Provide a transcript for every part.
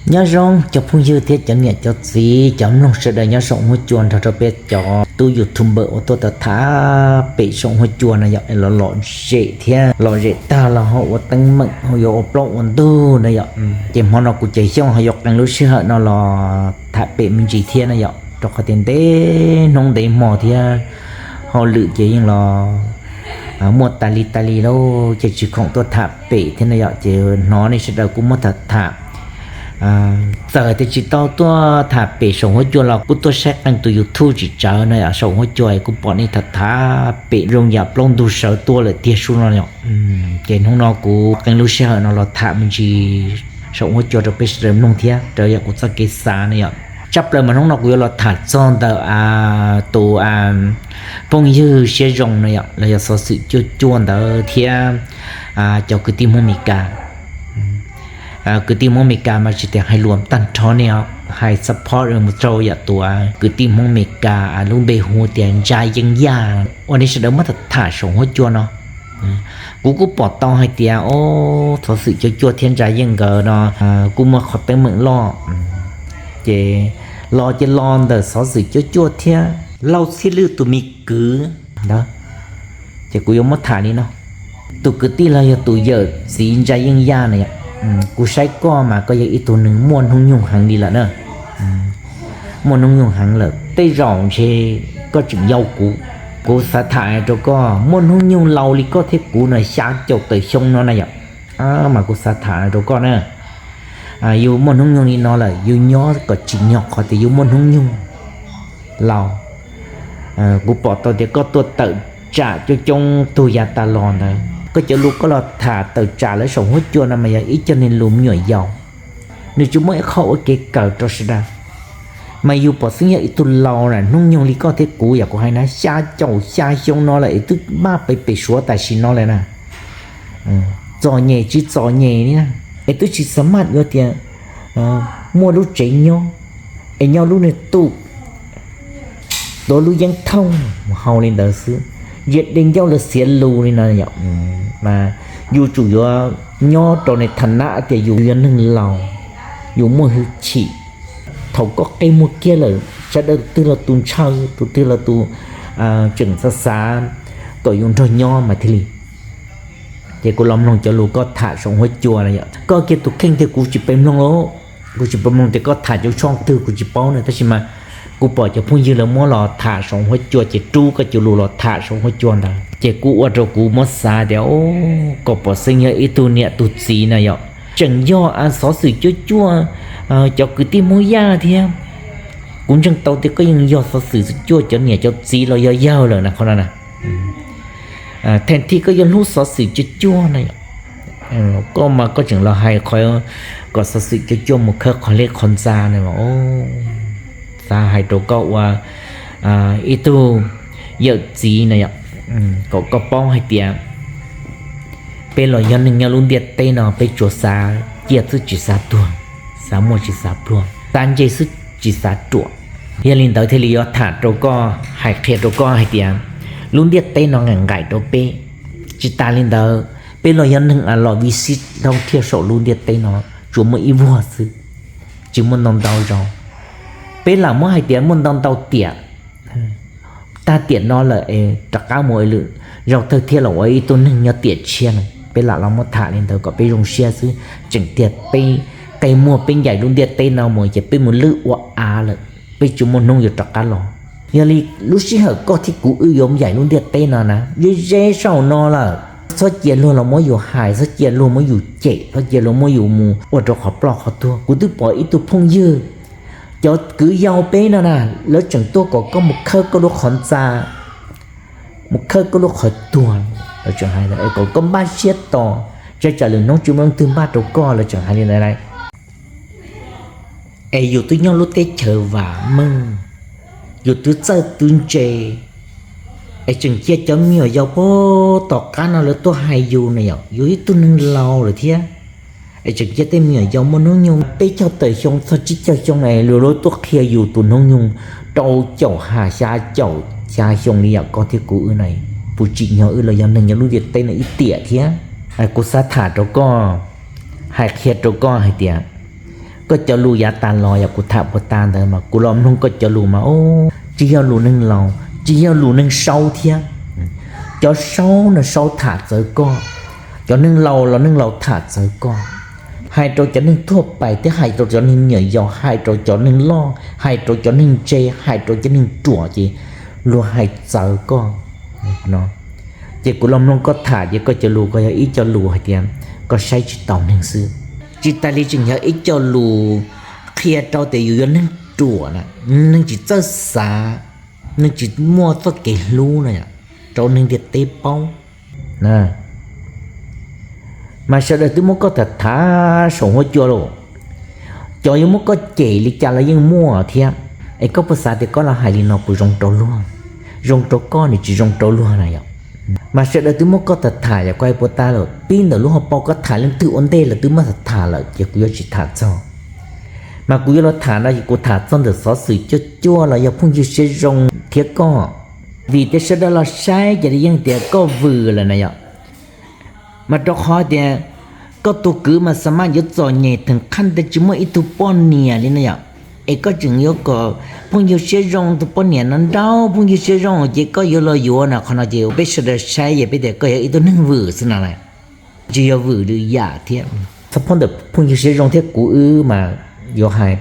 Nyob zoo cov phooj ywg thiab cov niam cov txiv, cov mloog sawv daws nyob saum huab cua nrog rau peb cov tub YouTuber uas tuaj tham pem saum huab cua no yom, los lom zem thiab lom zem tag los ho ua teeb meem ho yuav ua plaub ua ntug no yom. Ces hmo no kuv ces xyooj ho yuav qee lub sij hawm no los tham pem me ntsis thiab no yom, rau qhov tias ntev hnub ntev hmo thiab hauj lwm ces yeej los muaj tas li tas li lauj, ces tsis khoom tuaj tham pem thiab no yom. Ces hnov nej sawv daws kuj muab tham tham txawm tias tsis tau tuaj tham pem saum huab cua los kuj tuaj saib qee tus YouTube tsis tsawg no yom, saum huab cua kuj pom nej tham tham pem zoo yam plaub ntug sawv tuaj lawm tiag sub no yom. Ces hnub no kuv qee lub sij hawm no los tham me ntsis saum huab cua rau peb sawv daws mloog thiab raws yam kuv txoj kev xav no yom. Tshaj plaws mas hnub no kuv yuav los tham txog ntawm tus phooj ywg Siab Zoo no yom, los yog xov xwm cuaj cuaj ntawd thiab cov kwv tij Hmoob Amelikas. Kwv tij Hmoob Amelikas mas tsis tias hais lus tag nrho ne, hais support mus rau yam tus kwv tij Hmoob Amelikas lub npe hu tias Ntsa Yeej Yaj uas nej sawv daws muab tham tham saum huab cua no. Kuv kuj pom tau hais tias, o, xov xwm cuaj cuaj thiab Ntsa Yeej nkawd no kuj muaj qhov teeb meem loj. Ces los ces los ntawm xov xwm cuaj cuaj thiab Lauj Txhiaj Lwj tus me kwv ntawd. Ces kuv yuav muab tham li no. Tus kwv tij los yog tus yawm txiv Ntsa Yeej Yaj na, kuv saib koj mas koj yog ib tug neeg muaj hnub nyoog heev li lawm na. Muaj hnub nyoog heev lawm, tej zaum ntshe koj tseem yau kuv. Kuv xav tham rau koj, muaj hnub nyoog laus li koj thiab kuv no xya caum tawm xyoo no na yom. Mas kuv xav tham rau koj na, yus muaj hnub nyoog li no lawm yus nyob kom tsim nyog qhov tias yus muaj hnub nyoog laus. Kuv pom tau tias koj tuaj tawm tsam coob coob tug yav tas los ntawd, koj cov lus koj los tham tawm tsam lawv saum huab cua no mas yog ib co neeg lus me nyuam yaus, nws tsis muaj ib qho ua kev kawm rau sawv daws. Mas yus pom xeeb yog ib tug laus na, hnub nyoog li koj thiab kuv, yam kuv hais na, xya caum xya xyoo no lawm es twb maj pes pem Suav tam sim no lawm na. Txom nyem tsis txom nyem li na, es twb tsis xav maj yuav tias muaj lub tsev nyob, es nyob lub niag tuj, tuav lub yeeb thooj hau li ntawd xwb, ntsia dej ncauj lawv xiav lus li no yom. Mas yus tsum yuav nyob rau niag tham nab tias yus yog neeg laus, yus muaj hwj chim. Thaum koj qe muag kiag lawm, sawv daws tus twg los tus ntshaw, tus twg los tus tseem xav xav kom yus nrog nyob mas thiaj li. Ces kuv los mloog cov lus koj tham saum huab cua no yom, koj kiag tus kheej tiag, kuv tsis pes mloog lauj. Kuv tsis pes mloog tias koj tham cov tshooj twg kuv tsis paub na, tab sis mas kuv pom cov phooj ywg lawv muab los tham saum huab cua ces rub koj cov lus los tham saum huab cua ntawd ces kuj ua rau kuv muab xav tias, o, koj pom xeeb yog ib tug niam tug txiv na yom. Tseem yog xov xwm cuaj cuaj, cov kwv tij Hmoob Yaj thiab. Kuv ntseeg tau tias koj yeej yog xov xwm cuaj cuaj cov niam cov txiv los yog yawg lawm na qhov no na. Theem thib koj yeej hlub xov xwm cuaj cuaj na yom. Koj mas koj tseem los hais qhov kom xov xwm cuaj cuaj mus khawb qhov lej qhov ntxa na. Xav hais rau koj ua ib tug yawm txiv na yom, kom koj paub hais tias peb los yog neeg nyob lub ntiaj teb no peb tsuas xav ciaj xwb tsis xav tuag, xav muaj tsis xav pluag, xav ntse xwb tsis xav ruam. Yog li ntawd thiaj li yuav tham rau koj, hais qhia rau koj hais tias lub ntiaj teb no nqaim nqaim rau peb. Tsis tas li ntawd, peb los yog neeg los visit dhau thiaj saum lub ntiaj teb no tsuas muaj ib vuag xwb, tsis muaj ntau ntau zaus. Peb lam muab hais tias muaj ntau ntau tiam, tag tiam no lawm es rov qab mus lwm zaus thawj thiab los ua ib tug neeg nyob tiam tshiab no. Peb lam los muab tham li ntawd kom peb zoo siab xwb, tseem tiag peb qe muag peb ncaim lub ntiaj teb no mus ces peb mus lwj ua av lawm, peb tsis muaj hnub yuav rov qab los. Yog li lub sij hawm koj thiab kuv wb yuav ncaim lub ntiaj teb no na, ze ze saum no lawm. Txhob cia luag los muab yus hais, txhob cia luag muab yus cem, txhob cia luag muab yus mus ua rau qhov ploj qhov tuag. Kuv twb pom ib tug phooj ywg, cov kwv yau peb no na, lawv tseem tuaj kom koj mus khawb koj lub qhov ntxa, mus khawb koj lub qhov tuag, lawv tseem hais kom koj npaj siab tos, tsam lwm hnub tsis muaj leej twg npaj rau koj, lawv tseem hais li ntawd lauj. Es yus twb nyob lub teb chaws vam meej, yus twb txawj twb ntse, es tseem cia cov me nyuam yaus puag tom qab no lawv tuaj hais yus na yom, yus ib tug neeg laus lawm thiab. Es tseem cia tej me nyuam yaus muaj hnub nyoog peb caug tawm xyoo txog tsib caug xyoo es luag lub tuaj qhia yus tus hnub nyoog rau caum ha xya caum xya xyoo li yam koj thiab kuv wb na, puas tsim nyog wb los yog neeg nyob lub ntiaj teb no ib tiam thiab. Kuv xav tham rau koj, hais qhia rau koj hais tias Koj cov lus yav tas los yog kuv tham puag ta ntawd mas kuv los mloog koj cov lus mas tsis yog lus neeg laus, tsis yog lus neeg saub thiab. Cov saub no saub tham txawv koj, cov neeg laus los neeg laus tham txawv koj. Hais rau cov neeg thuaj pais thiab hais rau cov neeg nyuam yaus, hais rau cov neeg loj, hais rau cov neeg ntse, hais rau cov neeg ruam ces luag hais txawv koj no. Ces kuv los mloog koj tham ces koj cov lus koj yog ib co lus hais tias koj saib tsis taus neeg xwb. Tsis tas li tseem yog ib co lus qhia rau tias yus yog neeg ruam na, neeg tsis txawj xav, neeg tsis muaj txoj kev hlub no rau neeg ntiaj teb paub. Mas sawv daws twb muab koj tham tham saum huab cua lawm, cov yuav muab koj cem li cas los yeej muaj thiab. Es koj puas xav tias koj los hais li no puas zoo rau luag? Zoo rau koj nws tsis zoo rau luag na yom. Mas sawv daws twb muab koj tham tham yog koj hais puas tas lawm, pib ntawm lub hauv paus koj tham leej twg ua ntej lawm twb muab tham tham lawm ces kuv yuav tsis tham txog. Mas kuv yuav los tham no ces kuv tham txog ntawm xov xwm cuaj cuaj los yog phooj ywg siab zoo thiab koj. Vim tias sawv daws los saib ces yeej tias koj vwm lawm na yom. Mas rau qhov tias koj tus kwv mas xa maj yuav txom nyem theem qhaj ntawd tsis muaj ib tug poj niam li na yom. Es koj tseem yuav kom phooj ywg siab zoo tus poj niam no nrauj phooj ywg siab zoo ces koj yuav los yuav na. Qhov no ces peb sawv daws saib ces peb tias koj yog ib tug neeg vwm xwb no las, tsis yog vwm lwm yam thiab. Txog phooj ntawm phooj ywg siab zoo thiab kuv wb mas yuav hais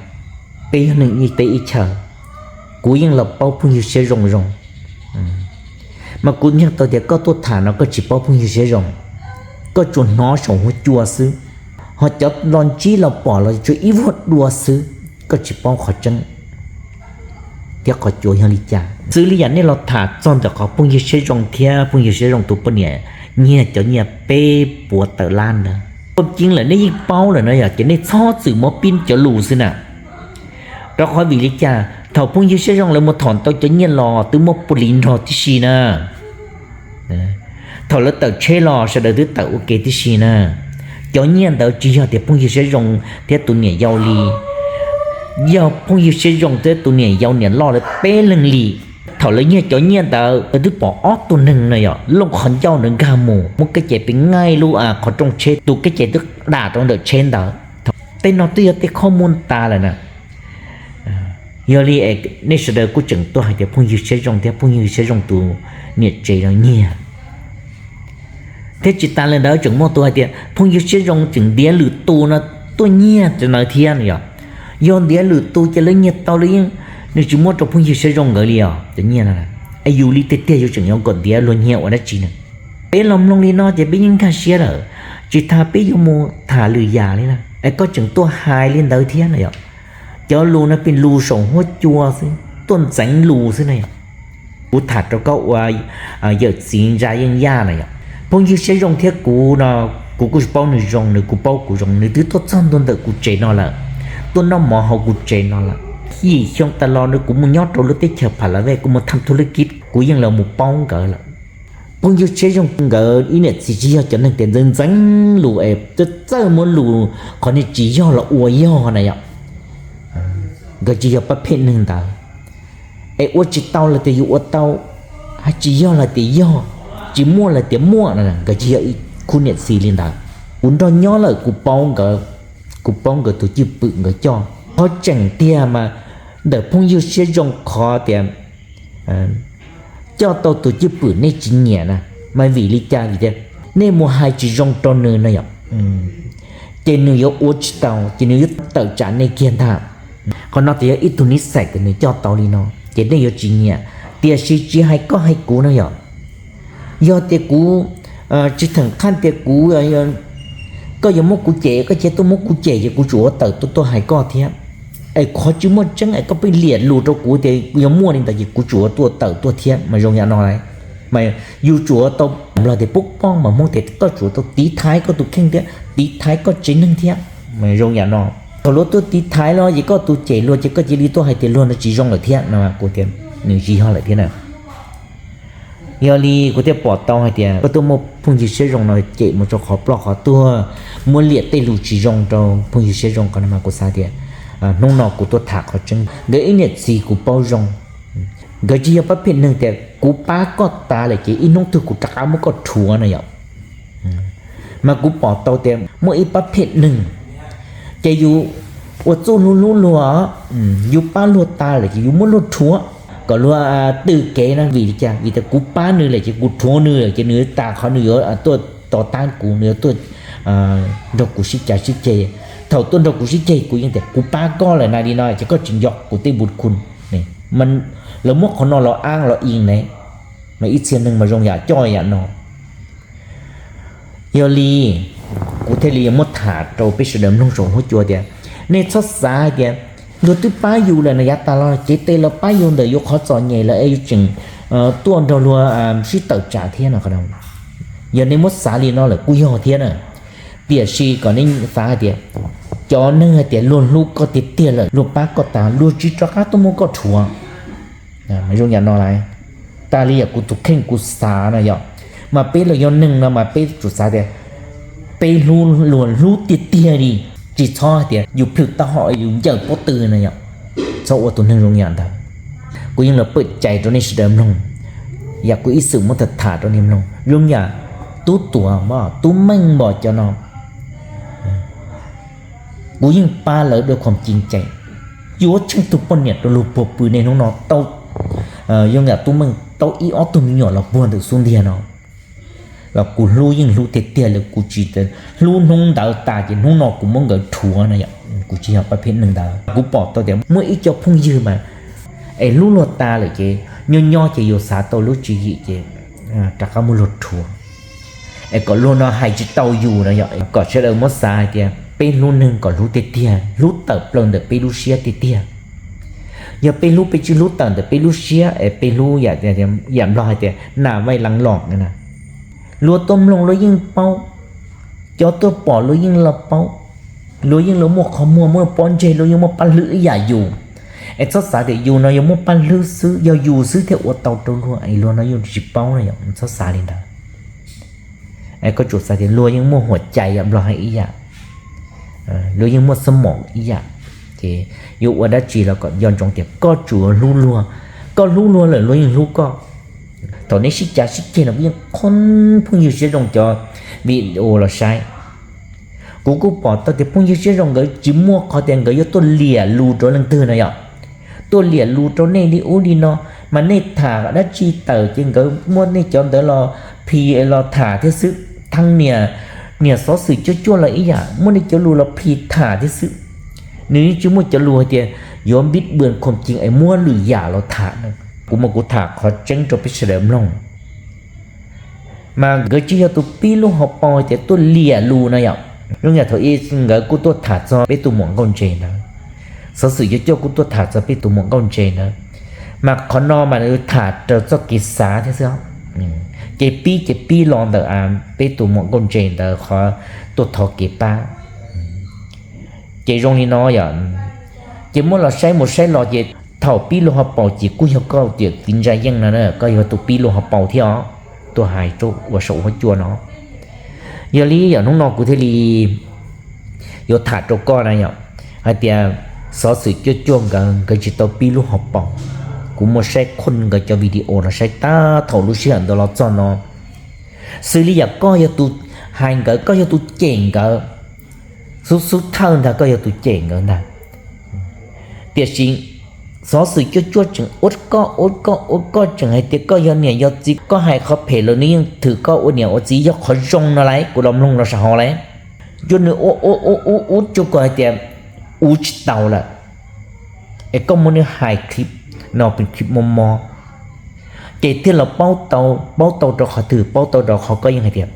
peb yog neeg ib teb ib chaws, kuv yeej los paub phooj ywg siab zoo zoo. Mas kuv ntseeg tau tias koj tuaj tham no koj tsis paub phooj ywg siab zoo, koj tsuas hnov saum huab cua xwb, ho cov los ntsib los pom los tsuas ib vuag dua xwb, koj tsis paub qhov tseeb thiab qhov cuav yog li cas. Xws li yam nej los tham txog ntawm qhov phooj ywg siab zoo thiab phooj ywg siab zoo tus poj niam nyiag cov nyiaj peb puas tawm lab ntawd, kuj ceeb lawm nej yeej paub lawm no yom, ces nej txhob txwm muab pib cov lus xwb na. Rau qhov vim li cas thaum phooj ywg siab zoo lawv mus thom tau cov nyiaj los twb muab pua li nrog tib si na. Thaum lawv tawm tsheb los sawv daws twb tawm ua ke tib si na. Cov nyiaj ntawd tsis yog tias phooj ywg siab zoo thiab tus niam yau li, yog phooj ywg siab zoo thiab tus niam yau niam loj lawv peb leeg li. Thaum lawv nyiag cov nyiaj ntawd lawv twb pom ob tug neeg no yom, looj qhov ncauj ntawd nkag mus muab kev cai pes ngaij lub qhov rooj tsheb, tus kev cai twb dam rau ntawm tsheb ntawd. Tej no twb yog tej khob muaj tas lawm na. Yog li nej sawv daws kuj tseem tuaj hais tias phooj ywg siab zoo thiab phooj ywg siab zoo tus niam tsev no nyiag. Thiab tsis tas li ntawd tseem muaj tus hais tias phooj ywg siab zoo tseem ntiav lwm tus no tuaj nyiag cov ntawd thiab no yom. Yog ntiav lwm tus ces lawv nyiag tau lawv yeej, nws tsis muab rau phooj ywg siab zoo nkawd li os cov nyiaj no. Es yus li tiag tiag yus tseem yuav kom ntiav luag nyiag ua dab tsi na? Peb los mloog li no ces peb yeej nkag siab lawm, tsis tas peb yuav mus tham lwm yam li na. Es koj tseem tuaj hais li ntawd thiab na yom. Cov lus no pheej lus saum huab cua xwb, tuaj ntxeev lus xwb na yom. Kuv tham rau koj ua yawm txiv ntsa yeej yaj na yom. Phooj ywg siab zoo thiab kuv no, kuv kuj paub nws zoo, nws kuj paub kuv zoo, nws twb tuaj txog ntua ntawm kuv tsev no lawm, tuaj noj mov hauv kuv tsev no lawm. Yim xyoo tas los nws kuv mus nyob rau lub teb chaws Pha La Vej, kuv mus tham thu lwj kib, kuv yeej los mus paub nkawd lawm. Phooj ywg siab zoo nkawd ib niam txiv tsis yog cov neeg tias ntxeev ntxeev lus es txawj txawj muab lus qhov niag tsis yog los ua yog na yom. Nkawd tsis yog pab phem neeg ntawd. Es ua tsis tau los tias yus ua tau, hais tsis yog los tias yog, tsis muaj los tias muaj no, nkawd tsis yog ib khub niam txiv li ntawd. Kuv nrog nyob lawm kuv paub nkawd, kuv paub nkawd tus cwj pwm nkawd coj. Qhov tseem tiag mas ntawm phooj ywg siab zoo qhov tias coj tau tus cwj pwm nej tsis nyiam na, mas vim li cas? Vim tias nej mus hais tsis zoo rau nws no yom, ces nws yuav ua tsis tau, ces nws yuav tawm tsam nej kiag ntag. Qhov no ces yog ib tug nib xais uas nws coj tau li no, ces nej yuav tsis nyiam. Tiam sis tsis hais koj hais kuv no yom, yog tias kuv tsis theem qhaj tias kuv, koj yuav muab kuv cem, koj cia tuaj muab kuv cem ces kuv tsuas ua tawm tuaj tuaj hais koj thiab. Es qhov tsis muaj tseeb es koj pheej liam lus rau kuv tias yog muaj li ntawd ces kuv tsuas ua tuaj tawm tuaj thiab mas zoo yam no. Mas yus tsuas ua tau, Nplog tias pub poj mas Hmoob tias koj tsuas ua tau tiv thaiv koj tus kheej thiab tiv thaiv koj tsev neeg thiab mas zoo yam no. Thaum luag tuaj tiv thaiv los ces koj tus cem luag ces koj cia li tuaj hais tias luag no tsis zoo lawm thiab no, kuv tias nws tsis yog lawm thiab na. Yog li kuv thiaj pom tau hais tias koj tuaj muaj phooj ywg siab zoo no cem mus rau qhov ploj qhov tuag, muab liam tej lus tsis zoo rau phooj ywg siab zoo ko no mas kuv xav tias hnub no kuv tuaj tham qhov tseeb. Nkawd ib niam txiv kuv paub zoo, nkawd tsis yog pab phem neeg tias kuv pab koj tas lawm ces ib hnub twg kuv rov qab muab koj rhuav no yom. Mas kuv pom tau tias muaj ib pab phem neeg, ces yus ua txuj hlub hlub luag, yus pab luag tas lawm ces yus muab luag rhuav kom luag tws kev na. Vim li cas? Vim tias kuv pab nws lawm ces kuv rhuav nws lawm ces nws tas qhov nws yuav tuaj tos tab kuv, nws yuav tuaj nrog kuv sib cav sib ceg. Thaum tuaj nrog kuv sib ceg kuv yeej tias kuv pab koj lawm na li no ces koj tsis nco kuv tej npu khu. Lawv muab qhov no los ab los i ne, mas ib txhia neeg mas zoo yam coj yam no. Yog li kuv thiaj li yuav muab tham rau peb sawv daws mloog saum huab cua tias nej txhob xav hais tias luag twb pab yus lawm no yav tas los cev tes los pab yus ntawm yus qhov txom nyem lawm es yus tseem tuaj nrog luag sib tawm tsam thiab no. Yog nej muab xav li no lawm kuj yog thiab na, tiam sis kom nej xav hais tias cov neeg hais tias luag hlub koj tiag tiag lawm luag pab koj tas luag tsis rov qab tuaj muab koj rhuav. Zoo yam no lawm, tas li yam kuv tus kheej kuv xav no yom, mas peb los yog neeg no mas peb tsum xav tias peb hlub luag hlub tiag tiag li, tsis txhob hais tias yus plhws taub hau yus ncaws pob tw no yom. Txhob ua tus neeg zoo yam ntawd. Kuv yeej los pab cai rau nej sawv daws mloog, yam kuv ib txwm muab tham tham rau nej mloog zoo yam tub tuav, tub meej npom cov no. Kuv yeej pab lawv dua khoom cim ceem, yuav tsheej tug poj niam rau luag puag pw nej hnub no tau, yog yam tub meej tau ib ob tug me nyuam los puag ntawm xub ntiag no, los kuv hlub yeej hlub tiag tiag li, kuv tsis hlub hnub ntawd tas ces hnub no kuv muab nkawd rhuav no yom, kuv tsis yog pab phem neeg ntawd. Kuv pom tau tias muaj ib co phooj ywg mas es hlub luag tas lawm ces nyob nyob ces yus xav tau lub tswv yim ces rov qab muab luag rhuav, es kom luag no hais tsis tau yus no yom. Kom sawv daws muab xav hais tias peb hlub neeg kom hlub tiag tiag, hlub tawm plaws ntawm peb lub siab tiag tiag. Yog peb hlub peb tsis hlub tawm ntawm peb lub siab es peb hlub yam, yam Nplog hais tias nas vaij lav los na, luag tuaj mloog luag yeej paub, cov tuaj pom luag yeej los paub, luag yeej los muaj qhov muag muaj pob ntseg, luag yeej muaj paj hlwb ib yam yus. Es txhob xav tias yus no yuav muaj paj hlwb xwb, yog yus xwb thiaj ua tau rau luag es luag no yeej tsis paub no yom, txhob xav li ntawd. Koj tsum xav tias luag yeej muaj huam cai yam Nplog hais ib yam, luag yeej muaj xab mom ib yam, ces yuav ua dab tsi los kom nco ntsoov tias koj tsuas hlub luag, koj hlub luag lawm luag yeej hlub koj. Thaum nej sib cav sib ceg no kuj yeej qhov phooj ywg siab zoo cov video los saib, kuv kuj pom tau tias phooj ywg siab zoo nkawd tsis muaj qhov tias nkawd yuav tuaj liam lus rau leej twg no yom, tuaj liam lus rau nej li ub li no, mas nej tham dab tsi tawm ces nkawd muab nej cov ntawd los phis los tham thiab xwb. Thaj niam, niam xov xwm cuaj cuaj los ib yam muab nej cov lus los phis tham thiab xwb. Nws yeej tsis muaj cov lus hais tias yuav npib dua khoom cees es muab lwm yam los tham. Kuv mas kuv tham qhov tseeb rau peb sawv daws mloog. Mas nkawd tsis yog tus pib lub hauv paus hais tias tuaj liam lus no yom. Zoo yam thaum ub nkawd kuj tuaj tham txog peb tus muam nkauj ntses ntawd, xov xwm cuaj cuaj kuj tuaj tham txog peb tus muam nkauj ntses ntawd, mas qhov no mas nws tham raws txoj kev xav thiab xwb. Ces pib ces pib los ntawm peb tus muam nkauj ntses ntawd qhov tuaj thov kev pab. Ces zoo li no yom, ces muab los saib mus saib los ces thaum pib lub hauv paus ces kuj yog koj tiam kiv ntsa yeej no, koj yog tus pib lub hauv paus thiab os, tuaj hais rau ua saum huab cua no. Yog li yog hnub no kuv thiaj li yuav tham rau koj na yom, hais tias xov xwm cuaj cuaj nkawd, nkawd tsis tau pib lub hauv paus. Kuv muaj saib qhov nkawd cov video los saib tab thaum lub sij hawm ntawd los txog no, xws li yam koj yog tus hais nkawd, koj yog tus cem nkawd, xub xub thawj ntag koj yog tus cem nkawd ntag. Tiam sis xov xwm cuaj cuaj tseem ua koj ua koj ua koj, tseem hais tias koj yog niam yog txiv, koj hais qhov phem los nws yeej thwm koj ua niam ua txiv, yog qhov zoo no lauj, kuv los mloog los sav hov lauj. Cuaj nws ua ua ua ua ua cuaj kom hais tias ua tsis tau lawm, es koj muab nws hais clip no pes clip mob mob, ces thiaj los paub tau, paub tau rau qhov twg? Paub tau rau qhov koj yeej hais tias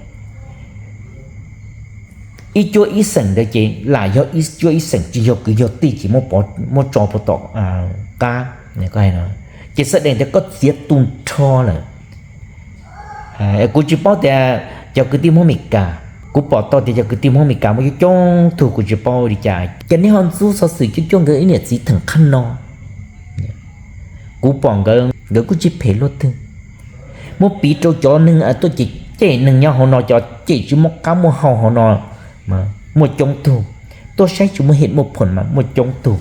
ib cuab ib xeem ntawd ces lam yog ib cuab ib xeem, tsis yog kwv yog tij ces muab tso pov tom qab. Ces xav dees tias koj txiav tu nrho lawm. Kuv tsis paub tias cov kwv tij Hmoob Amelikas, kuv pom tau tias cov kwv tij Hmoob Amelikas muaj coob coob tug, kuv tsis paub li cas, cas nej ho ntxub xov xwm cuaj cuaj nkawd ib niam txiv theem qhab no. Kuv pom nkawd, nkawd kuj tsis phem luaj twg. Muab piv rau cov neeg tuaj cem cem neeg nyob hauv no, cov cem tsis muaj qab muaj hau hauv no muaj coob tug. Tuaj saib tsis muaj hem muaj phoom mas muaj coob tug.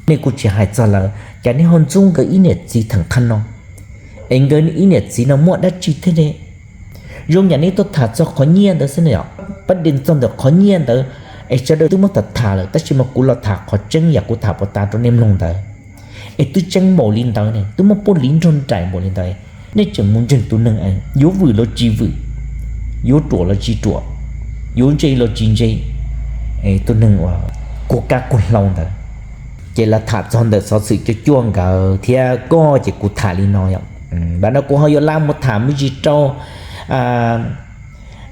Nej kuj tsis hais txog lawv, cas nej ho ntxub nkawd ib niam txiv theem qhab no, es nkawd ib niam txiv no muaj dab tsi thiab ne? Zoo yam nej tuaj tham txog qhov nyiaj ntawd xwb na yom, pab dees txog ntawm qhov nyiaj ntawd, Es sawv daws twb muab tham tham lawm tab sis mas kuv los tham qhov tseeb yam kuv tham puas tas rau nej mloog ntawd. Es twb tseeb npaum li ntawd ne, twb muaj pub liv nrog nraim npaum li ntawd, nej tseem mus ntseeg tus neeg es yuav vwm los tsis vwm, yuav ruam los tsis ruam, yuav ntse los tsis ntse, tus neeg uas kuag kab kuag hlau ntawd. Ces lawv tham txog ntawm xov xwm cuaj cuaj nkawd thiab koj ces kuv tham li no yom. Ntawm no kuv ho yuav la mus tham me ntsis rau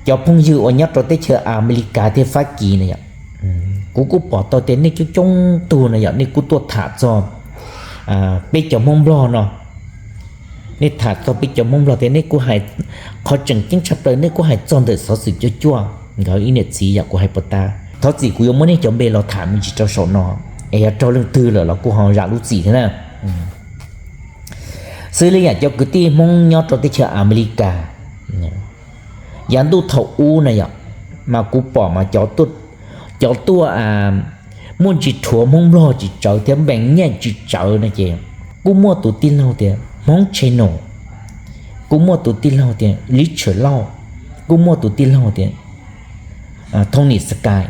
cov phooj ywg uas nyob rau teb chaws Amelikas thiab Fab Kis na yom. Kuv kuj pom tau tias nej coob coob tug na yom, nej kuj tuaj tham txog peb cov Hmoob Nplog no. Nej tham txog peb cov Hmoob Nplog thiab nej kuj hais, qhov tseem ceeb tshaj plaws nej kuj hais txog ntawm xov xwm cuaj cuaj nkawd ib niam txiv yam kuv hais puas tas. Thov txim kuv yuav muab nej cov npe los tham me ntsis rau saum no, es yog raug leej twg lawm los kuj ho zam lub txim thiab na. Xws li yam cov kwv tij Hmoob nyob rau teb chaws Amelikas, yav ntuj thaum ub na yom, mas kuv pom mas cov tuaj muaj ntsis rhuav Hmoob Nplog tsis tsawv thiab npees nyiaj tsis tsawv no ces kuj muaj tus tij laug tias Hmoob Channel, kuj muaj tus tij laug tias Li Tshawm Lauj, kuj muaj tus tij laug tias Tony Sky.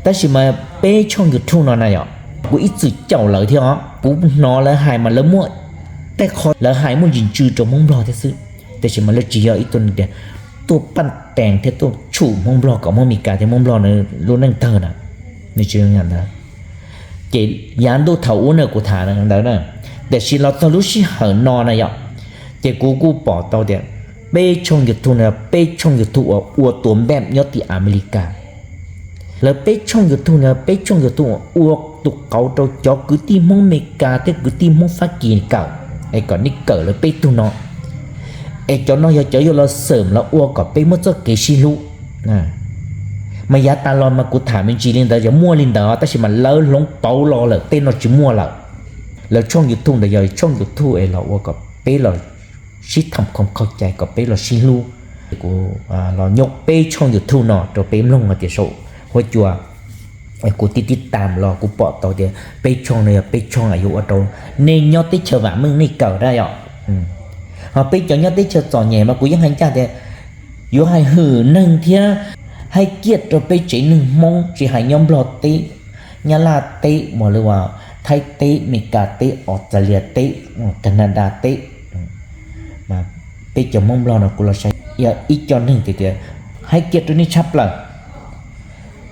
Tab sis mas peb tshooj YouTube no na yom, kuv ib txwm caum lawv thiab os, kuv hnov lawv hais mas lawv muaj tej qho lawv hais muaj ntsis ntsws rau Hmoob Nplog thiab xwb, tiam sis mas lawv tsis yog ib tug neeg tias tuaj paj tees thiab tuaj tshum Hmoob Nplog kom Hmoob Meskas thiab Hmoob Nplog lub neej tawg na. Ces yav ntuj thaum ub na kuv tham ntawd na, tiam sis los txog lub sij hawm no na yom, ces kuv kuj pom tau tias peb tshooj YouTube no peb tshooj YouTube uas ua tua npej nyob tim Amelikas. Lawv peb tshooj YouTube no peb tshooj YouTube uas ua tus qauv rau cov kwv tij Hmoob Meskas thiab kwv tij Hmoob Fab Kis kawm, es kom nej kawm lawv peb tug no. Es cov no yog cov yuav los xawm los ua kom peb muaj txoj kev sib hlub. Mas yav tas los mas kuv tham me ntsis li ntawd yog muaj li ntawd tab sis mas lawv hloov pauv los lawm tej no tsis muaj lawm. Lawv tshooj YouTube ntawd yog tshooj YouTube es los ua kom peb los sib tham khoo qhau cai kom peb los sib hlub. Kuv los nyob peb tshooj YouTube no rau peb mloog hais tias saum huab cua kuv tib tib tam los kuv pom tau tias peb tshooj no yog peb tshooj yuav ua rau nej nyob teb chaws vam meej nej kawm na yom. Ho peb cov nyob teb chaws txom nyem mas kuv yeej hais ncaj tias yuav hais hwm neeg thiab hais kiaj rau peb tsev neeg Hmoob tsis hais nyob Nplog teb, Nyab Laj teb, mas li uas Thaib teb, Meskas teb, Australia teb, Canada teb. Peb cov Hmoob Nplog no kuv los saib yog ib co neeg tias tias hais kiaj rau nej tshaj plaws.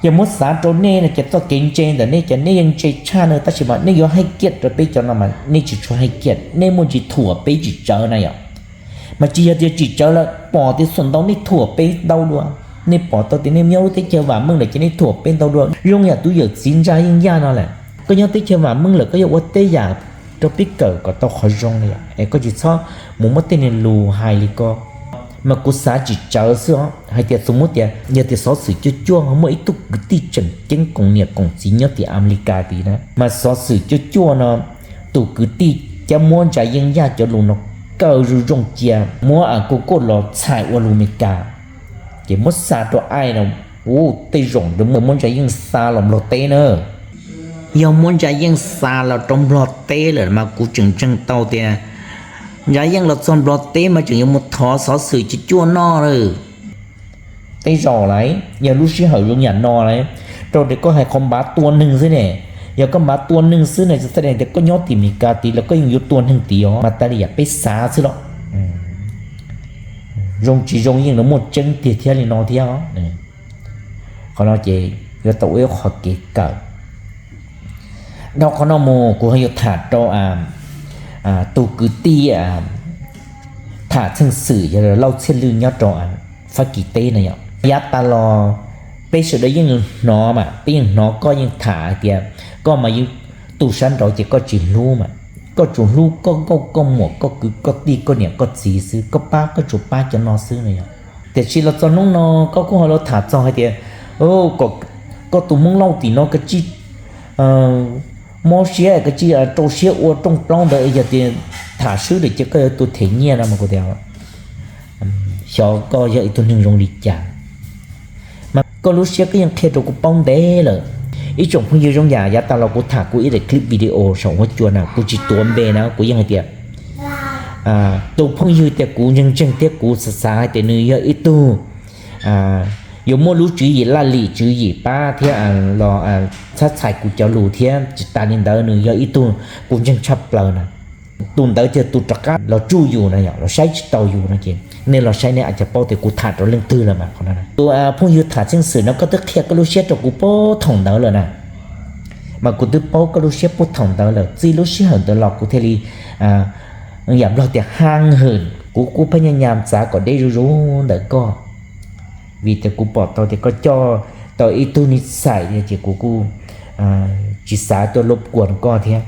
Yog muab xav rau nej no ces txoj kev ntse ntawm nej ces nej yeej ntse tshaj no tab sis mas nej yuav hais kiaj rau peb cov no mas nej tsis tshua hais kiaj, nej muaj ntsis thuam peb tsis tsawv na yom. Mas tsis yog tias tsis tsawv lawm, pom tias xuam ntau nej thuam peb ntau dua. Nej pom tau tias nej nyob lub teb chaws vam meej lawm ces nej thuam peb ntau dua. Zoo yam tus yawm txiv ntsa yeej yaj no lawm, koj nyob teb chaws vam meej lawm koj yuav ua tej yam rau peb kawm kom tau qhov zoo na yom, es koj tsis txhob mus muab tej niag lus hais li ko. Mas kuv xav tsis tsawv xwb os hais tias xu muab tias yog tias xov xwm cuaj cuaj ho muaj ib tug kwv tij tseem ceeb koom niam koom txiv nyob tim Amelikas tid na, mas xov xwm cuaj cuaj no tus kwv tij cab muab ntsa yeej yaj cov lus no kaw zoo zoo cia muab a kuj kuj los txhais ua lus Meskas, ces muab xa rau ai no, u, tej zaum muab ntsa yeej xa los Nplog teb na. Yog muab ntsa yeej xa los rau Nplog teb lawm mas kuv tseem ntseeg tau tias ntsa yeej los txog Nplog teb mas tseem yuav mus thov xov xwm cuaj cuaj noj lawm. Tej zaum lawm yog lub sij hawm zoo yam no lawm, rau tias koj hais qhov npav tua neeg xwb ne. Yog koj npav tua neeg xwb ne, txhais tau tias koj nyob tim Meskas tid los koj yeej yuav tua neeg tid os, mas tas li yam peb xav xwb los zoo tsis zoo yeej los muaj tseeb tiag thiab li no thiab. Qhov no ces yuav tau ua ib qhov kev kawm. Dhau qhov no mus kuv ho yuav tham rau tus kwv tij tham txheej xwm yog Lauj Txhiaj Lwj nyob rau Fab Kis teb na yom. Yav tas los peb sawv daws yeej hnov mas peb yeej hnov koj yeej tham hais tias koj mas yeej tu sab nraud ces koj tsis hlub mas, koj tsuas hlub koj nkauj koj muam koj kwv koj tij koj niam koj txiv xwb, koj pab koj tsuas pab cov no xwb no yom. Tiam sis los txog hnub no koj kuj ho los tham txog hais tias koj tus Hmoob Lauj tim no koj tsij mob siab koj tsij rau siab ua rooj plaub ntawd yog tias tham swb lawm ces koj yuav tua them nyiaj no mas kuv tias xyov koj yog ib tug neeg zoo li cas. Mas koj lub siab koj yeej qhia rau kuv paub ntev lawm. Ib tsoom phooj ywg zoo yam yav tas los kuv tham kuv ib daim clip video saum huab cua na kuv tsis tuav npe na kuv yeej hais tias tus phooj ywg tias kuv ntseeg ntseeg thiab kuv xav xav hais tias nws yog ib tug yuav muaj lub tswv yim laj lim tswv yim pab thiab los txhab txhais kuv cov lus thiab. Tsis tas li ntawd nws yog ib tug kuv ntseeg tshaj plaws na. Tus ntawd ces tus rov qab los tsuj yus no, los saib tsis taus yus no ces nej los saib nej a cas paub tias kuv tham rau leej twg lawm mas. Tus phooj ywg tham xeeb xwm no koj twb qhia koj lub siab rau kuv puag thaum ntawd lawm na, mas kuv twb paub koj lub siab puag thaum ntawd lawm. Txij lub sij hawm ntawd los kuv thiaj li yam nplog tias hang hwm, kuv kuj pheej nyaj nyam txav kom deb zuj zus ntawm koj, vim tias kuv pom tau tias koj coj tau ib tug ni xais ces kuv kuj tsis xav tuaj lub kuas koj thiab.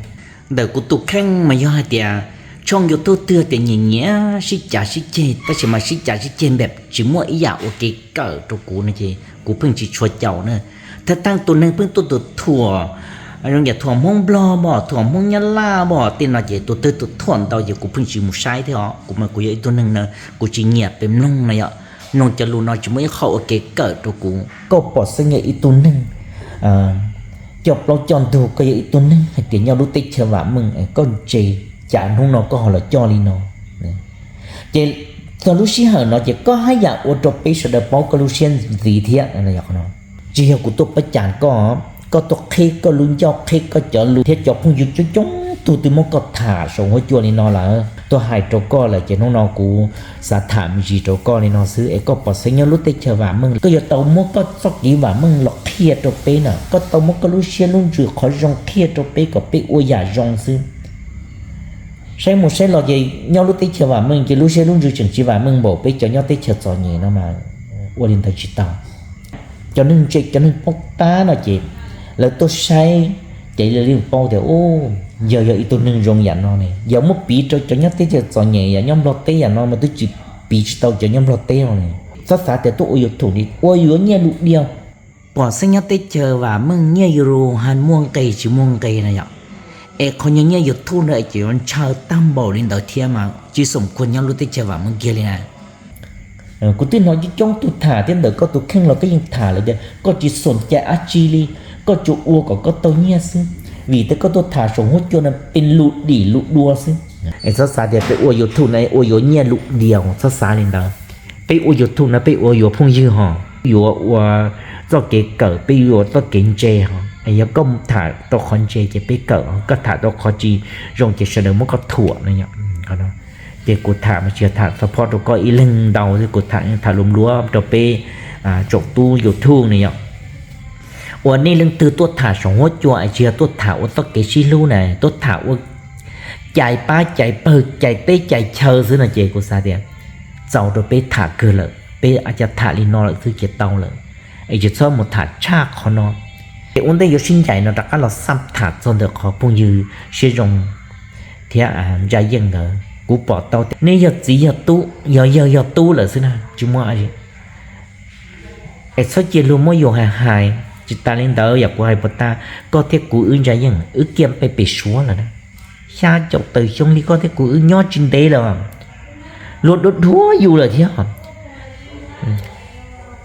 Ntawm kuv tus kheej mas yog hais tias tshooj YouTube twg tias nyiam nyiam sib cav sib ceg, tab sis mas sib cav sib ceg npem tsis muaj ib yam ua kev kawm rau kuv no ces kuv pheej tsis tshua caum na. Thawj thawj tus neeg pheej tuaj tus thuam, zoo yam thuam Hmoob Nplog npog, thuam Hmoob Nyab Laj npog tej no ces tus twg tus thuam ntau ces kuv pheej tsis mus saib thiab os. Kuv mas kuv yog ib tug neeg na, kuv tsis nyiam pes mloog no yom, mloog cov lus no tsis muaj ib qho ua kev kawm rau kuv. Koj pom xeeb yog ib tug neeg coj plaub coj ntug, koj yog ib tug neeg hais tias nyob lub teb chaws vam meej, koj ntse cas hnub no koj ho los coj li no. Ces txog lub sij hawm no ces koj haj yam ua rau peb sawv daws paub koj lub siab ntxiv thiab. Tsis yog kuv tuaj pab cas koj, koj tuaj qhib koj lub ncauj qhib koj cov lus thiab cov phooj ywg coob coob tug twb muab koj tham saum huab cua li no lawm, tuaj hais rau koj lawm ces hnub no kuv xav tham me ntsis rau koj li no xwb es koj pom xeeb nyob lub teb chaws vam meej, koj yuav tau muab koj txoj kev vam meej los qhia rau peb na, koj tau muab koj lub siab lub ntsws qhov zoo qhia rau peb kom peb ua yam zoo xwb. Saib mus saib los ces nyob lub teb chaws vam meej ces lub siab lub ntsws tseem tsis vam meej npaum peb cov nyob teb chaws txom nyem no mas ua li ntawd tsis tau. Cov neeg ntse cov neeg paub tab no ces lawv tuaj saib ces lawv li paub tias yog yog ib tug neeg zoo yam no ne, yog muab piv rau cov nyob teb chaws txom nyem yam nyob Nplog teb yam no mas twb tsis piv tsis tau cov nyob Nplog teb no ne. Txhob xav tias tuaj ua YouTube li ua yuav nyiaj lus dias. Pom xeeb nyob teb chaws vam meej nyiaj YouTube ha muaj nqis tsis muaj nqis na yom. Es qhov nyiaj YouTube no es ces yuav ntshaw tag npaum li ntawd thiab mas tsis xoom khuag nyob lub teb chaws vam meej kiag li na. Kuv twb hnov coob coob tug tham thiab ntawm koj tus kheej los koj yeej tham lawm tias koj tsis xoom cai dab tsi li, koj tsuas ua kom koj tau nyiaj xwb, vim tias koj tuaj tham saum huab cua no pes lus dim lus dua xwb. Es txhob xav tias peb ua YouTube no ua yuav nyiaj lus dias, txhob xav li ntawd. Peb ua YouTube no peb ua yuav phooj ywg ho, yuav ua txoj kev kawm, peb yuav ua txoj kev ntse ho. Yog koj tham rau qhov ntse ces peb kawm, koj tham rau qhov tsis zoo ces sawv daws muab koj thuam no. Ces kuv tham mas tsis yog tham txog phob rau koj ib leeg ntau, kuv tham tham luav luav rau peb tsoom tub YouTube ne yom. Uas nej leej twg tuaj tham saum huab cua es tsis yog tuaj tham ua txoj kev sib hlub na, tuaj tham ua cais pab cais pawg cais teb cais chaw xwb no ces kuv xav tias txaus rau peb tham kawg lawm, peb a cas tham li no lawm xwb ces tau lawm, es tsis txhob mus tham tshaj qhov no. Ces ua ntej yuav sib ncaim no rov qab los xaj tham txog ntawm qhov phooj ywg Siab Zoo thiab Ntsa Yeej ntawd. Kuv pom tau tias neb yog txiv yog tub, yog yawg yog tub lawm xwb na, tsis muaj es txhob cia luag muab yus hais hais. Tsis tas li ntawd yam kuv hais puas tag, koj thiab kuv wb Ntsa Yeej wb kiag pem pem Suav lawm na, xya caum tawm xyoo li koj thiab kuv wb nyob tsis ntev lawm, luag dhuav dhuav yus lawm thiab.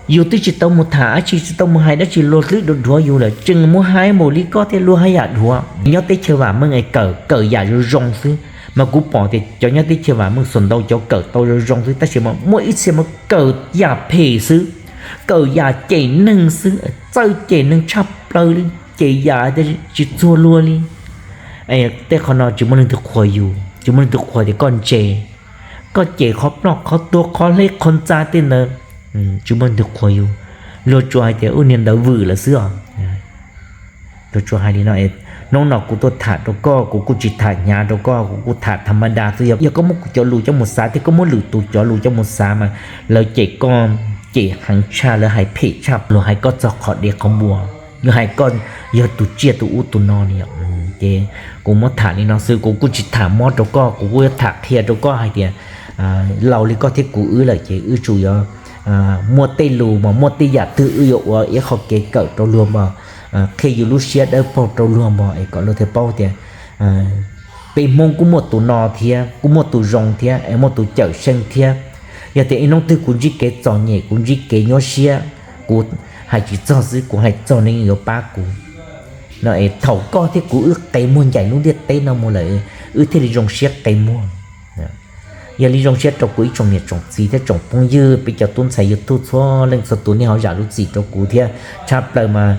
Yus twb tsis tau mus tham dab tsi tsis tau mus hais dab tsi luag twb dhuav dhuav yus lawm, tseem mus hais npaum li koj thiab luag haj yam dhuav. Nyob teb chaws vam meej es kawm kawm yam zoo zoo xwb, mas kuv pom tias cov nyob teb chaws vam meej xuas ntau cov kawm tau zoo zoo xwb tab sis mas muaj ib txhia mas kawm yam phem xwb, kawm yam cem neeg xwb, txawj cem neeg tshaj plaws li, cem yam tsis txuag luag li. Tej qhov no tsis muaj leej twg qhuas yus, tsis muaj leej twg qhuas tias koj ntse, koj cem qhov ploj qhov tuag qhov hleb qhov ntxa tej ntawd, tsis muaj leej twg qhuas yus. Luag tsuas hais tias ub niag ntawd vwm lawm xwb os. Luag tsuas hais li no, hnub no kuv tuaj tham rau koj kuv kuj tsis tham hnyav rau koj, kuv kuj tham tham ma da xwb. Yog koj muab kuv cov lus coj mus xav thiab koj muab lwm tus cov lus coj mus xav mas lawv cem koj cem heev tshaj, lawv hais phem tshaj, luag hais koj txog qhov dev qhov npua, luag hais koj yog tus tsiaj tus ub tus no li. Ces kuv muab tham li no xwb, kuv kuj tsis tham mob rau koj, kuv kuj yuav tham qhia rau koj hais tias laus li koj thiab kuv wb lawm ces wb tsum yuav muaj tej lus mas muaj tej yam twg wb yuav ua ib qho kev kawm rau luag mas, qhia yus lub siab dawb paug rau luag mas es kom luag thiaj paub tias peb Hmoob kuj muaj tus no thiab kuj muaj tus zoo thiab es muaj tus cawm seej thiab. Yog tias ib hnub twg kuv ntsib kev txom nyem kuv ntsib kev nyuaj siab, kuv hais tsis txog xwb, kuv hais txog ne yuav pab kuv no es thaum koj thiab kuv wb qe muag ncaim lub ntiaj teb no mus lawm wb thiaj li zoo siab qe muag. Yog li zoo siab rau kuv ib tsoom niam tsoom txiv thiab tsoom phooj ywg peb cov tub ntxhais YouTube txhua leej txhua tus nej ho zam lub txim rau kuv thiab. Tshaj plaws mas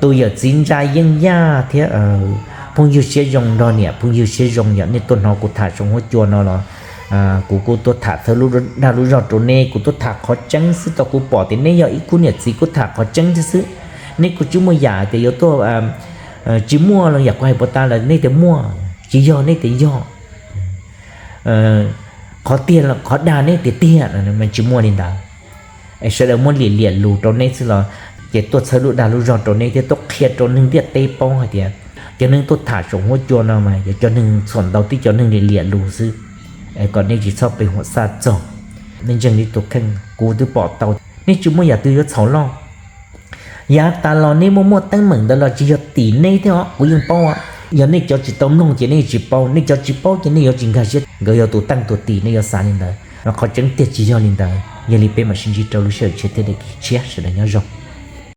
tus yawm txiv ntsa yeej yaj thiab phooj ywg siab zoo nrog niam phooj ywg siab zoo yog nej tuaj hnov kuv tham Soom Huab Cua no los kuv kuj tuaj tham txhawb lub dag lub zog rau nej, kuv tuaj tham qhov tseeb xwb. Tau kuv pom tias neb yog ib khub niam txiv kuj tham qhov tseeb thiab xwb. Nej kuj tsis muaj yam tias yuav tuaj tsis muaj los yam kuv hais puas tas lawm nej tias muaj, tsis yog nej tias yog. Qhov tiag qhov dag nej tias tiag, tsis muaj li ntawd. Es sawv daws muab liam liam lus rau neb xwb los ces tuaj txhawb lub dag lub zog rau neb thiab tuaj qhia rau neeg ntiaj teb paub hais tias cov neeg tuaj tham Soom Huab Cua no mas yog cov neeg txhuam ntau tib cov neeg liam liam lus xwb. Es kom nej tsis txhob pe huam xaj txog, nej ntseeg li tus kheej kuv twb pom tau. Nej tsis muaj yam twg yuav txhaum loj. Yav tas los nej muaj muaj teeb meem ntawd los tsis yog tim nej thiab os, kuv yeej paub. Yog nej cov tsis tau mloog ces nej tsis paub, nej cov tsis paub ces nej yuav tsis nkag siab nkawd yog tus teej tus tim nej yuav xav li ntawd. Qhov tseeb tiag tsis yog li ntawd. Yog li peb mam sib ntsib rau lub sij hawm tshiab thiab daim tshiab, sawv daws nyob zoo.